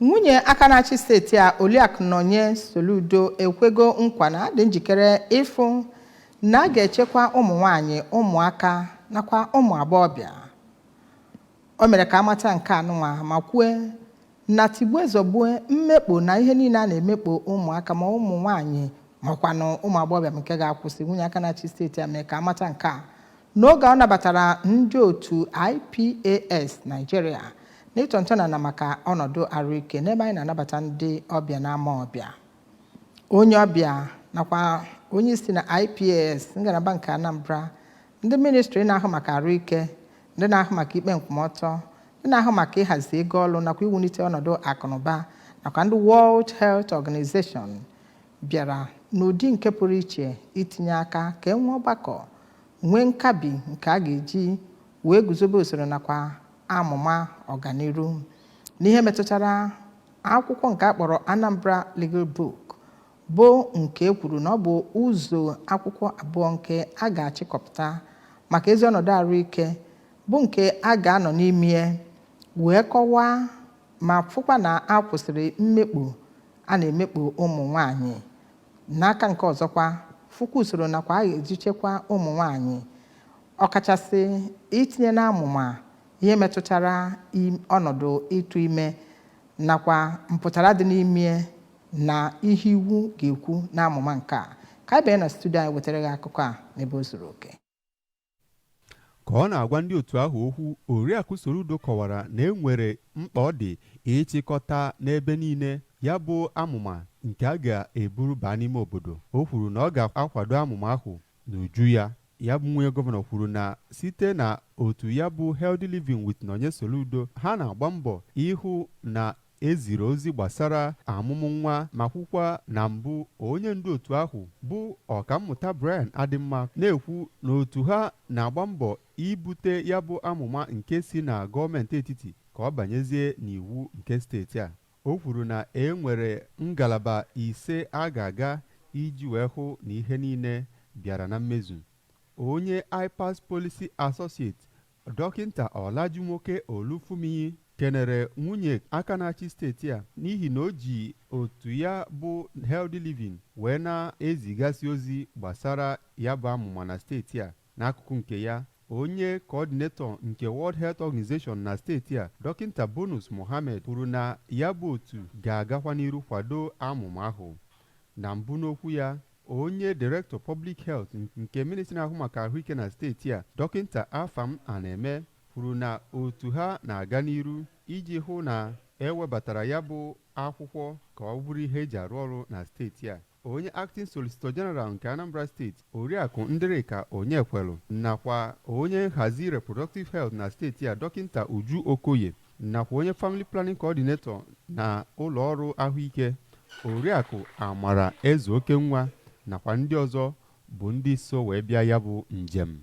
Nwunye aka na-achị steeti a, Oliakụ Nonye Soludo, ekwego nkwa na adị njikere ịfụ na a ga-echekwa ụmụ nwanyị, ụmụaka nakwa ụmụ agbọghọbịa. O mere ka amata nke anụnwa ma kwue na tigbue zọgbue, mmekpo na ihe niile a na-emekpo ụmụaka ma ụmụ nwanyị makwanụ ụmụ agbọghọbịa bụ nke ga-akwụsị. Nwunye aka na-achị steeti a mee ka amata nke a n'oge ọ nabatara ndị otu IPAS Nigeria n'ịtọ ntọala maka ọnọdụ arụike n'ebe anyị na-anabata ndị ọbịa n'ama ọbịa. Onye ọbịa nakwa onye isi na IPAS ngalaba nke Anambra, ndị ministri na-ahụ maka arụike, ndị na-ahụ maka ikpe nkwụmọtọ, ndị na-ahụ maka ịhazi ego ọrụ nakwa iwulite ọnọdụ akụnụba, nakwa ndị World Health Organization bịara n'ụdị nke pụrụ iche itinye aka ka e nwee ọgbakọ nwee nkabi nke a ga-eji wee guzobe usoro nakwa amụma ọganiru n'ihe metụtara akwụkwọ nke a kpọrọ Anambra Legal Book, bụ nke e kwuru na ọ bụ ụzọ akwụkwọ abụọ nke a ga-achịkọpụta maka ezi ọnọdụ arụike, bụ nke a ga-anọ n'ime wee kọwaa ma fụkwa na a kwụsịrị mmekpu a na-emekpu ụmụ nwanyị. N'aka nke ọzọkwa, fụkwa usoro nakwa a ga-eji chekwa ụmụ nwanyị, ọkachasị itinye n'amụma ihe metụtara ọnọdụ ịtụ ime nakwa mpụtara dị n'ime na ihe iwu ga-ekwu n'amụma nke a. Ka anyị banye na studio anyị wetara gị akụkọ a n'ebe o zuru oke. Ka ọ na-agwa ndị otu ahụ okwu, Oriakụ Soludo kọwara na e nwere mkpa ọ dị ịchịkọta n'ebe niile ya bụ amụma nke a ga-eburu baa n'ime obodo. O kwuru na ọ ga-akwado amụma ahụ n'uju ya. Ya bụ nwunye gọvanọ kwuru na site na otu ya bụ Healthy Living with Nonye Soludo, ha na-agba mbọ ịhụ na eziri ozi gbasara amụmụ nwa, ma kwukwa na mbụ onye ndu otu ahụ bụ Ọkammụta Brian Adịmma na-ekwu na otu ha na-agba mbọ ibute ya bụ amụma nke si na gọọmenti etiti ka ọ banyezie n'iwu nke steeti a. O kwuru na e nwere ngalaba ise a ga-aga iji wee hụ na ihe niile bịara na mmezu. Onye IPAS Policy Associate, Dọkịnta Ọlajụnwoke Olufumiyi, kenere nwunye aka na-achị steeti a n'ihi na o ji otu ya bụ Healthy Living wee na-ezigasị ozi gbasara ya bụ amụma na steeti a. N'akụkụ nke ya, onye coordinator nke World Health Organization na steeti a, Dọkịnta Bonus Mohammed, kwuru na ya bụ otu ga-agakwa n'iru kwado amụma ahụ. Na mbụ n'okwu ya, onye Director Public Health nke ministri na-ahụ maka ahụike na steeti a, Dọkịnta Afam Aneme, kwuru na otu ha na-aga n'iru iji hụ na ewebatara ya bụ akwụkwọ ka ọ bụrụ ihe eji arụ ọrụ na steeti a. Onye Acting Solicitor General nke Anambra Steeti, Oriakụ Ndịrịka Onyekwelu, nakwa onye nhazi reproductive health na steeti a, Dọkịnta Uju Okoye, nakwa onye family planning coordinator na ụlọ ọrụ ahụike, Oriakụ Amara Eze Okenwa, nakwa ndị ọzọ bụ ndị so wee bịa ya bụ njem.